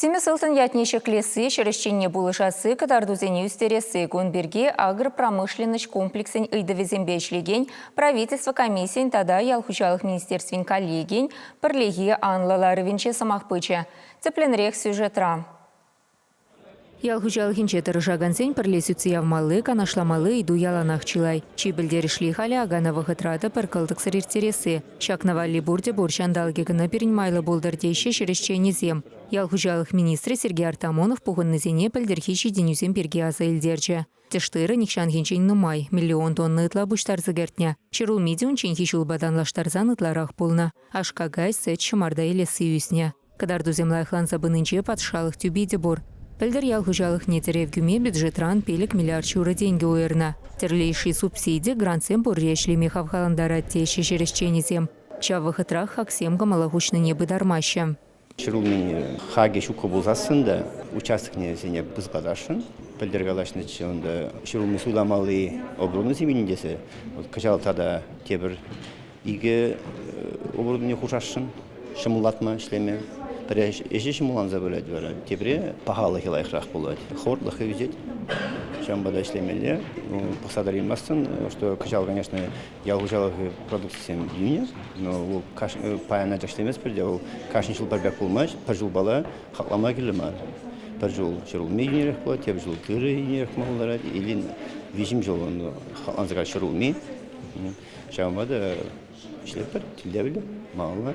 Симӗс ылтӑн ятне ҫӗклесси, ҫӗр ӗҫченне пулӑшасси, кӑтартусене ӳстересси кун пирки агропромышленноҫ комплексӗн ыйтӑвӗсемпе ӗҫлекен правительство комиссийӗн тата ял хуҫалӑх министерствин коллегийӗн пӗрлехи анлӑ ларӑвӗнче сӑмах пычӗ. Тӗплӗнрех сюжетра. Ял хуҫалӑхӗнче тӑрӑшакансен пӗрле сӳтсе явмалли, канашламалли ыйту яланах чылай. Чи пӗлтерӗшли халӗ акана вӑхӑтра та пӗр кӑлтӑксӑр ирттересси. Ҫакна валли пурте пур, ҫанталӑкӗ кӑна пирӗн майлӑ пултӑр теҫҫӗ ҫӗр ӗҫченӗсем. Ял хуҫалӑх министрӗ Сергей Артамонов пухӑннисене пӗлтӗрхи ҫитӗнӳсем пирки аса илтерчӗ. Тӗш-тырӑ нихҫанхинчен нумай, миллион тонна ытла пуҫтарса кӗртнӗ. Ҫӗрулми те унчченхи ҫулпа танлаштарсан ытларах пулнӑ. Аш-какай, сӗт, ҫӑмарта илесси ӳснӗ. Кӑтартусем лайӑхланса пынинче патшалӑх тӳпи те пур. Пӗлтӗр ял хуҫалӑхне тӗрев кӳме бюджетран 5 миллиард ҫурӑ тенкӗ уйӑрнӑ. Тӗрлӗ йышши субсиди, грантсем пурри ӗҫлеме хавхалантарать теҫҫӗ ҫӗр ӗҫченӗсем. Ҫав вӑхӑтрах хаксем кӑмӑла хуҫнине пытармаҫҫӗ. Ҫӗрулмин хакӗ ҫуккӑ пулсассӑн та участокне вӗсене пысӑклатасшӑн. Пӗлтӗр калаҫнӑччӗ унта ҫӗрулми суйламалли оборудовани илнӗ тесе. Вот кӑҫал тата тепӗр икӗ оборудование хушасшӑн ҫӑмӑллатма ӗҫлеме. Пӗрре ӗҫӗ ҫӑмӑлланса пырать вара, тепре пахалӑхӗ лайӑхрах пулать. Хӑвӑртлӑхӗ ӳсет. Ҫавӑнпа та ӗҫлемелле. Пӑхса тӑраймастӑн, что кӑҫал, конечно, ял хуҫалӑхӗ продукцисем йӳнӗ, но вӑл паян анчах ӗҫлеместпӗр те, вӑл кашни ҫул пӗр пек пулмасть, пӗр ҫулпала хаклама кирлӗ мар. Пӗр ҫул ҫӗрулми йӳнӗрех пулать, тепӗр ҫул тырӑ йӳнӗрех пулма пултарать, или виҫӗм ҫул хакланса кайать ҫӗрулми. Ҫавӑнпа та ӗҫлетпӗр, тӗллевлӗ, малалла.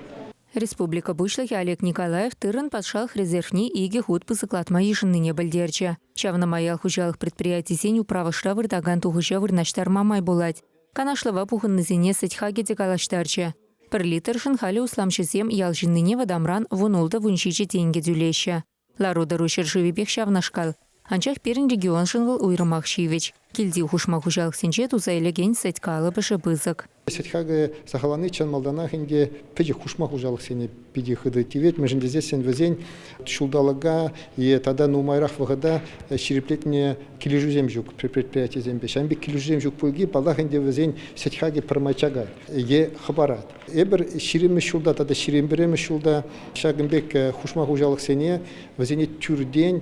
Республика Пуҫлӑхӗ Олег Николаев тыррӑн патшалӑх резервне икӗ хут пысӑклатма йышӑннине пӗлтерчӗ. Ҫавна май ял хуҫалӑх предприятисен управӑшра выртакан тухӑҫа вырнаҫтарма май пулать. Канашлӑва пухӑннисене сӗт хакӗ те калаҫтарчӗ. Пӗр литршӑн халӗ усламҫӑсем ял ҫыннине вӑтамран 16-17 тенкӗ тӳлеҫҫӗ. Лару-тӑру ҫӗршывӗпех ҫавнашкал. Анчах пирӗн регионшӑн вӑл уйрӑмах ҫивӗч. Килти хушма хуҫалӑхсенче туса илекен сӗт калӑпӑшӗ пысӑк. Сӗт хакӗ сахалланни чӑн малтанах ӗнтӗ пӗчӗк хушма хуҫалӑхсене питӗ хытӑ тивет, мӗншӗн тесессӗн вӗсен ҫулталӑка е тата нумайрах вӑхӑта ҫирӗплетнӗ килӗшӳсем ҫук предприятисемпе. Ҫавӑн пек килӗшӳсем ҫук пулки, паллах ӗнтӗ, вӗсен сӗт хакӗ пӗрмай чакать е хӑпарать. Эпир ҫирӗммӗш ҫулта тата ҫирӗм пӗрремӗш ҫулта ҫакӑн пек хушма хуҫалӑхсене вӗсене тӳртен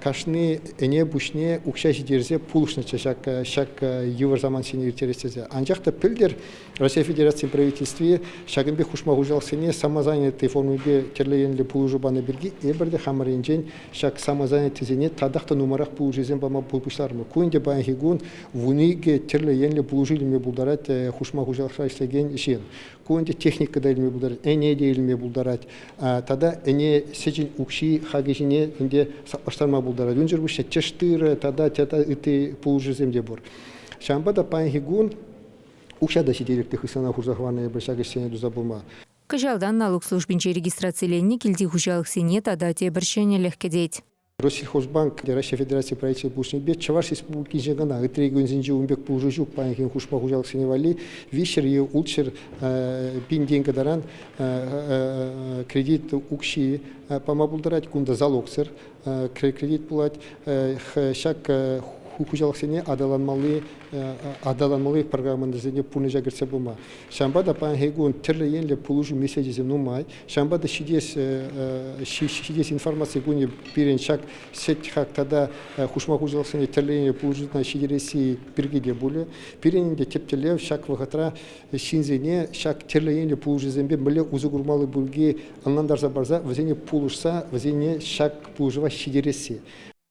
кашни ӗне пуҫне укҫа ҫитерсе пулӑшнӑччӗ ҫак ҫак йывӑр самантсене ирттерес тесе. Анчах та пӗлтӗр Россия Федерацийӗн правительстви ҫакӑн пек хушма хуҫалӑхсене самозанятый формипе тӗрлӗ енлӗ пулӑшу панӑ пирки эпир те хамӑр енчен ҫак самозанятыйсене татах та нумайрах пулӑшусем пама пуҫларӑмӑр. Ку ӗнтӗ паянхи кун 12 тӗрлӗ енлӗ пулӑшу илме пултарать хушма хуҫалӑхра ӗҫлекен ҫын. Ку ӗнтӗ техника та илме пултарать, ӗне те илме пултарать. Тата ӗне сӗчӗн укҫи хакӗ ҫине ӗнтӗ саплаштарма пултарать. Унсӑр пуҫне тӗш тырӑ тата тата ытти пулӑшусем те пур. Ҫавӑнпа та паянхи кун укҫа та ҫителӗклӗ хысна хурса хӑварнӑ эпир ҫак ӗҫсене туса пыма. Кӑҫалтан налук службинче регистрациленнӗ килти хуҫалӑхсене тата тепӗр ҫӗнӗлӗх кӗтет. Россельхозбанк Раҫҫей Федераци правительстви пулӑшнипе Чӑваш Республикинче кӑна ытти регионсенче ун пек пулӑшу ҫук паянхи хушма хуҫалӑхсене валли 300 е 600 пин тенкӗ таран кредит укҫи пама пултарать. Кунта залогсӑр кредит пулать. Ҫак хуҫалӑхсене аталанмалли аталанмалли программӑсене пурнӑҫа кӗртсе пыма. Ҫавӑнпа та паянхи кун тӗрлӗ енлӗ пулӑшу меслечӗсем нумай. Ҫавӑнпа та ҫитес ҫитес информаци кунӗ пирӗн ҫак сӗт хак тата хушма хуҫалӑхсене тӗрлӗ енлӗ пулӑшусене ҫитересси пирки те пулӗ. Пирӗн ӗнтӗ тӗп тӗллев ҫак вӑхӑтра ҫынсене ҫак тӗрлӗ енлӗ пулӑшусемпе мӗнле усӑ курмалли пирки ӑнлантарса парса вӗсене пулӑшса вӗсене ҫак пулӑшӑва ҫитересси.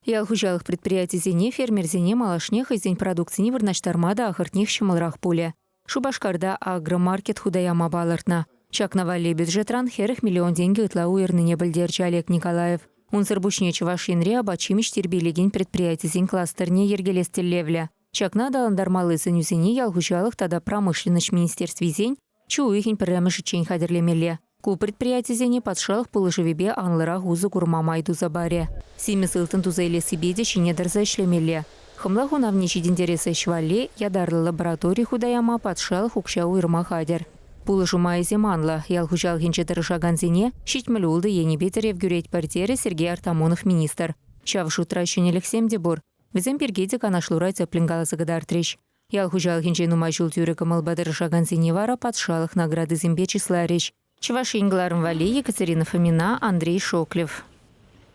Ял хуҫалӑх предприятисене, фермерсене малашне хӑйсен продукцине вырнаҫтарма та ахӑртнех ҫӑмӑлрах пулӗ. Шупашкарта агромаркет хута яма палӑртнӑ. Ҫакна валли бюджетран 40 миллион тенкӗ ытла уйӑрнине пӗлтерчӗ Олег Николаев. Унсӑр пуҫне Чӑваш Енре апат-ҫимӗҫ тирпейлекен предприятисен кластерне йӗркелес тӗллевлӗ. Ҫакна аталантармалли сӗнӳсене ял хуҫалӑх тата промышленноҫ министерствисен ҫу уйӑхӗн пӗрремӗшӗччен хатӗрлемелле. Ку предприятисене патшалӑх пулӑшӑвӗпе анлӑрах усӑ курма май туса парӗ. Симӗс ылтӑн туса илессипе те ҫине тӑрса ӗҫлемелле. Хӑмла хунавне ҫитӗнтерес ӗҫ валли ятарлӑ лаборатори хута яма патшалӑх укҫа уйӑрма хатӗр. Пулӑшу майӗсем анлӑ. Ял хуҫалӑхӗнче тӑрӑшакансене 76 енӗпе тӗрев кӳретпӗр, терӗ Сергей Артамонов министр. Ҫав шутра ҫӗнӗлӗхсем те пур. Вӗсем пирки те канашлура тӗплӗн каласа кӑтартрӗҫ. Ял хуҫалӑхӗнче нумай ҫул тӳрӗ кӑмӑлпа тӑрӑшакансене вара патшалӑх наградисемпе чысларӗҫ. Чӑваш Ен кӑларӑм валли Екатерина Фомина, Андрей Шоклев.